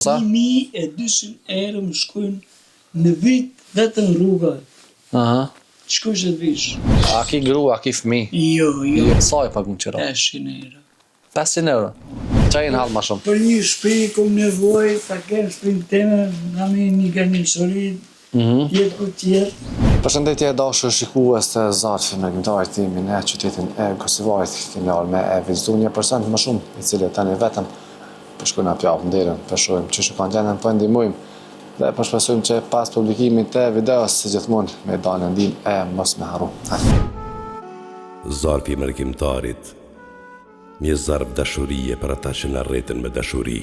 Sa? 1200 euro më shkojnë në vit vetëm rruga. Aha. Të shkosh e të vish. A ki grua, a ki fëmi? Jo, jo. Jo. Sa i pagun qira? 500 euro. 500 euro. Qa je në hall ma shumë? Për një shpi kom nevojë ta kem shpinë teme, na me një garnisori, Mhm. jetë ku tjetë. Përshëndetje e dashur shikues të Zarfi Mërgimtarit jemi në qytetin e Gostivarit kemi ardhur me e vizitu një person më shumë i cili tani vetëm po shkojmë po ja hapim derën po shohim qysh e kanë gjendjen po e ndihmojmë dhe po shpresojmë që pas publikimit të videos si gjithmonë me dalë në ndihmë e mos me harru. Hajde. Zarfi i Mërgimtarit, një zarf dashurie për ata që na rritën me dashuri.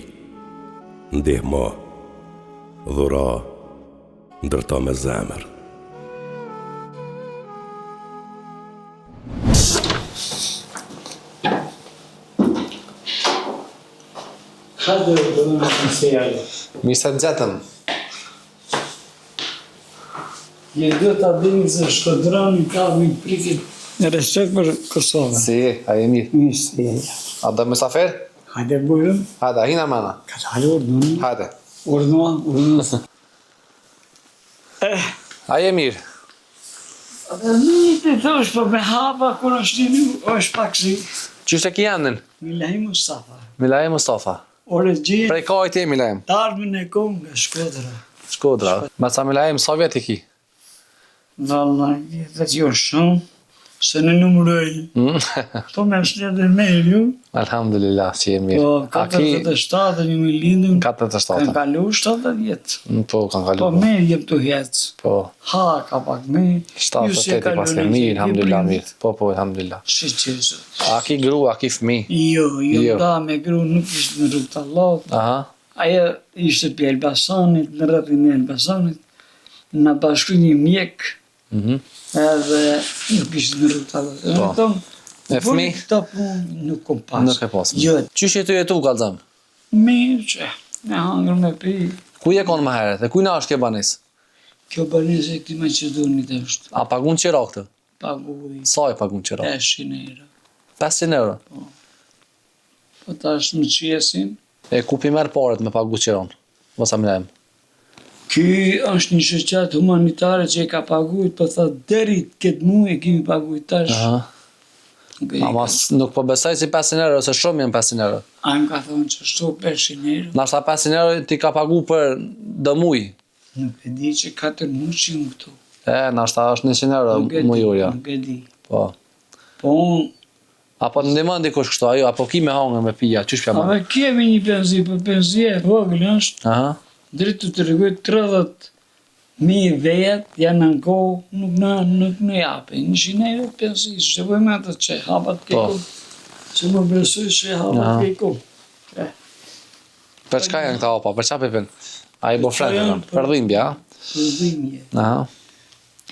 Ndihmo, dhuro, ndërto me zemër. Hajde, do të më se erdhe. Mirë se të gjetëm. Ju duhet ta dini se shkodrani ka mikpritit respekt për Kosovën. Si je, a je mirë? Mirë si je. A do mysafir? Hajde bujrum. Hajde, a hina mrena? Ka të hajde urdhëro. Hajde. Urdhëro, urdhëro. Eh. A je mirë? Dhe mirë të thosh, po me hapa kur është një, është pak si. Qysh e ki emnin? Milaim Mustafa. Milaim Mustafa. Origjinë. Prej kahit je Milaim? Të ardhmen e kom nga Shkodra. Shkodra. Baca Milaim, sa vjet i ki? Valla, vjetët jo shumë, se në numëroj. Mm. Po me shëndet me ju. Alhamdulillah, si je mirë. Po, 47 një më lindun. 47. Kanë kalu 70 vjet. Mm, po, kanë kalu. Po, po. me jem tu hec. Po. Ha, ka pak me. 78 i paske mirë, alhamdulillah, mirë. Po, po, alhamdulillah. Shyqyr Zot. A ki grua, a ki fëmi? Jo, jo, Jo. da me gru nuk ishte në rrugë të Allahut. Aha. Ajo ishte prej Elbasanit, në rrethin e Elbasanit. Na bashkoi një mjek, Mhm. edhe nuk ishte në rrugë të Allahut. Po. Unë thom, E fëmi? Këto punë nuk kom pas. Nuk e pas. Jo, Qysh je tu jetu, kallzom? mirë që, me hangër me pi. Ku je konë më herët? E kujna është kjo banesë? Kjo banesë e këtij Maqedonit është. A pagun qira këtë? Paguj Sa i pagun qira? 500 euro. 500 euro. Po tash më qesin. E ku pi merr paret me pagu qiron? Baca Milaim. Ky është një shoqatë humanitare që e ka paguajt, po tha deri këtë muaj e kemi paguajt tash. Aha. Nuk e Ama nuk po besoj si 500 euro, se shumë janë 500 euro. Ai më ka thonë që shto 500 euro. Nashta 500 euro ti ka pagu për do muj. Nuk e di që 4 muaj që jam këtu. E, nashta është 100 euro Nuk e di, mujorja. nuk e di. Po. Po unë, Apo të ndihmon dikush kështu, ajo, apo ki me hangër me pija, qysh pja a bën? me kemi një penzi, po penzia e vogël është, Aha. drejt të tregoj 30 mijë vet janë në kohë, nuk na nuk na japin. 100 euro penzi, ç'do bëjmë atë që hapat ke Po. ku. Që më besoj që hapat Aha. ke ku. Eh, Për çka janë këta hapa? Për çka po i pin? A i bo Këto fren, janë për dhimbje, a? Për dhimbje. Aha.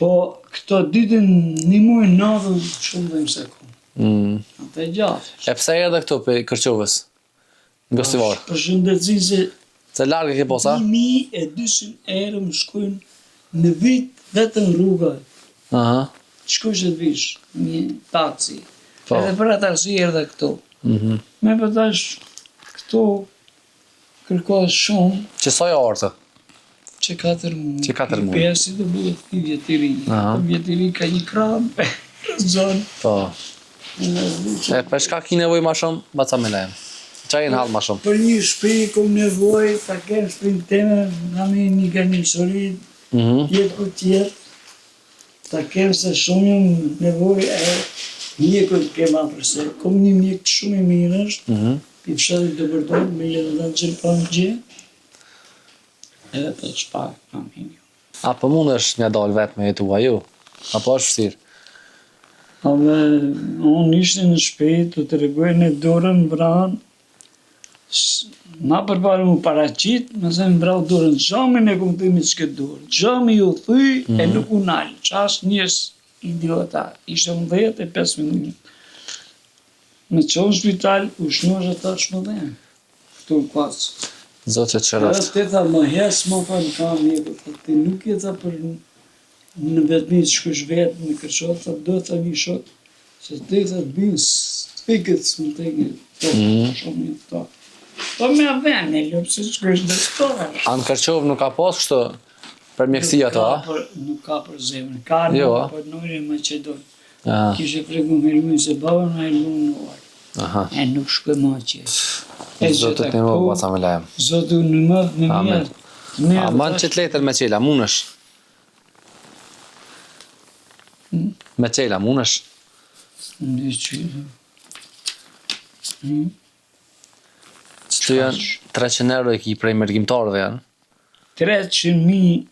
Po këto ditën një muaj natën shumë dhimbë se kom. Mm. Atë e gjatë. E pse erdhe këtu pe Kërçovës? Në Gostivar. Për shëndetësinë se Se larg e ke pas, a? 1200 euro më shkojnë në vit vetëm rruga. Aha. Të shkosh e të vish, një taksi. Po. Edhe për atë arsye erdha këtu. Mhm. Me po tash këtu kërkohet shumë Që sa je ardhë? që 4 muaj. Që katër muaj. Pesi do bëhet një vjet i ri. Aha. Vjet i ri ka një krah zonë. Po. E për çka ki nevojë ma shumë? Baca Milaim. Qa je në hall ma shumë? Për një shtëpi kom nevojë ta kem shtëpinë teme, na me një garnisori, Mhm. jetë ku tjetë, ta kem se shumë jam nevojë e mjekut kem afër se kom një mjek shumë i mirë është, Mhm. i fshatit të Bërdon, me jetë dhe në gjellë gjë, edhe të shpak, ma mirë. A po mundesh me dal vetë me jetu, a ju? Apo është vështirë? A dhe unë ishte në shtëpi, të tregoj në dorën vranë, s- ma përpara mu paraqit, më se më vrau dorën, xhamin e kom thy me ç'këtë dorë, xhami u thy e nuk u nal, qas njerëz idiota, ishte më 10 e 5 minuta. Më qonë në spital, u shnosh e tash më dhem, këtu në Kllacë. Zoti të Edhe shëroft. te tha, më hes, më tha në kam mjeku, tha, ti nuk je tha për në vetmi të shkosh vetë në Kërçovë, tha, do tha një shok, se ti tha të binë spikët s'më të një, to, Mhm. shumë një to. Po me vene, lëpë se që kështë dështore. A në Kërçovë nuk ka pas kështu për mjekësi ato, a? Nuk ka për zemrën, ka jo, në për nërin Maqedon. Kishe frikë me lunë se baba në e lunë në orë. Aha. E nuk shkoj më atje. E Zoti të ndihmoftë, baca Milaim. Zoti në më me Amen. mirë. A man qëtë letër me qela, munësh? Hmm? Me qela, munësh? Në që... Hmm? Qëtu janë 300 euro e ki prej mërgimtarëve janë. 300.000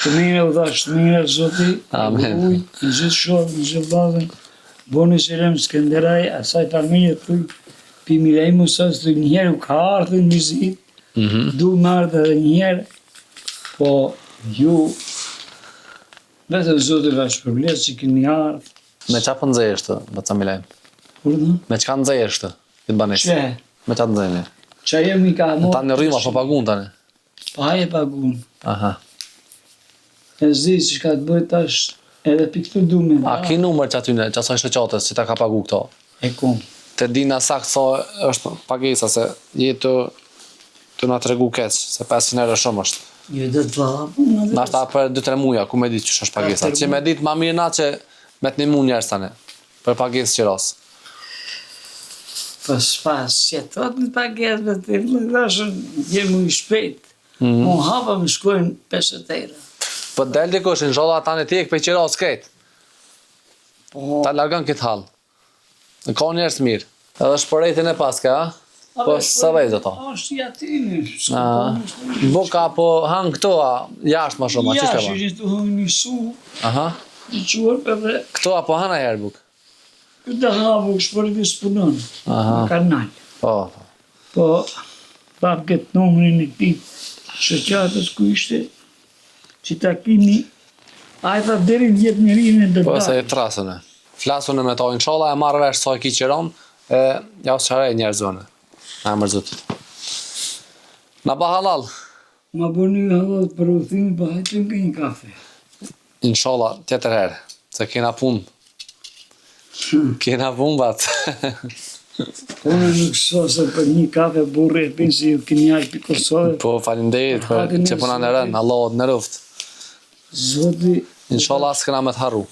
të mira u dhash të mira zoti Amen. Uj, në gjithë shokë, në gjithë vllazën Boni selam Skenderaj, asaj familje thuj pi Milaim Musas thuj një herë u ka ardhur në vizitë Mm -hmm. du me ardhë edhe një herë po ju vetëm zoti va shpërbleftë që keni ardhë Me qa po nxehesh të, baca Milaim? Urdhë? Me çka nxehesh të, këtë banesë? Që? Me qa të nxeheni? Që ajo mi ka marrë Tani rryma po pagun tani. Po ai e pagun Aha. E s'di që ka të bëj tash edhe pi këtu du me A ki numër që atyne, që asaj shoqatës që ta ka pagu këto? E kum. Të dina sakt sa është pagesa, se je të, të na tregu keq, se 500 euro shumë është. Jo do të valla punë edhe. Nashta për 2-3 muja, ku me ditë qysh është pagesa. Katër Që me ditë ma mirë na që me të nimu njerëz tani, për pagesë qiras. Po s'pa, s'e thot në pagesë, me të më dashën, je mu i shpejt. Mm Mhm. -hmm. Unë hapa më shkojnë 50 euro. Po del dikush, inshallah tani ti ek prej qiras krejt. Po, Ta largon këtë hall. Ka njerëz të mirë. Edhe shporetin e paske, a? Po sa vej do to. Është i aty, A, Buka po han këto, a? Jashtë ma shumë, a qysh Jashtë e ba? ishin të hëngë një su, Aha. të quar edhe Këto apo han ajer buk? këtë ha buk shporeti s'punon. Aha. Në kanal. Po, po. Po, prap këtë numrin e këtij shoqatës ku ishte, që takimi, ai tha deri në jetë njerinë do Po se dalë. e trasën e. Flasën me to, inshallah e marr vesh sa e ki qiron, e ja u sqaroj njerëzve unë. Në emër Zotit. Na ba halal. Ma bëni halal për udhëtimin, po hajtë nga një kafe. Inshallah tjetër herë, se kena punë. Kena punë bat. Unë nuk shoh se për një kafe burri e pin si ju keni ardhur pi Kosovë. po faleminderit për Hatin e që po na nderën, Zotit. Allahu të nderoft. Zoti, Inshallah s'kena me të harru.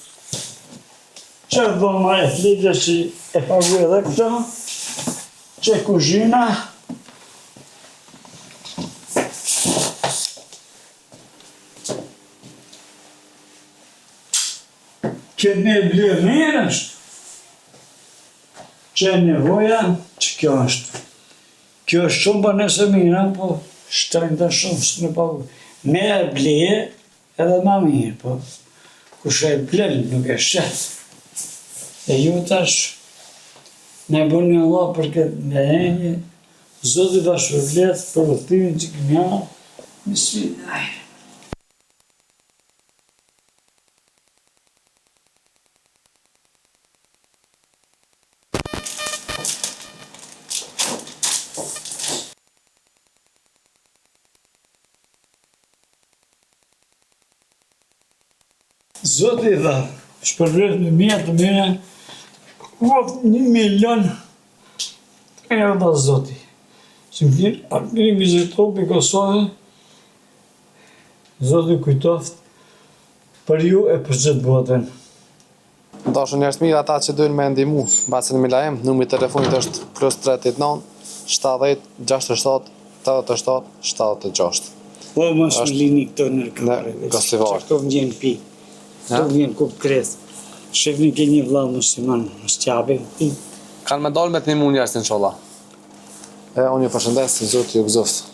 që dhoma e fletës që e paguaj edhe këtë, që kuzhina, Që me ble mirë është, që e nevoja, që kjo është. Kjo është shumë banesë e mira, po shtrenjta shumë s'me pagu. Me e bleje edhe ma mirë, po kush e blen nuk e shet. E ju tash, ne bëni Allah për këtë vëmendje, Zoti va shpërbleftë për udhëtimin që keni ardhur. Bismillah. Zoti i dha, shpërbleftë me mira të mira, qoftë një milion euro dha Zoti. Që më vjen, pa keni vizitu për Kosovë, Zoti kujtoft për ju e për gjithë botën. Dashur njerëz të mirë, ata që dojnë me ndihmu bacën Milaim, numri i telefonit është plus 389 70 67 87 76. Po mos më lini këto në kamere. Në Gostivar. Që këto më vjen pi. Këto më vjen kup kres. Shefni ke një vlla musliman, mos t'japin ti. Kanë me dalë me të ndihmu njerëz inshallah. E unë ju përshëndes, Zoti ju gëzoft.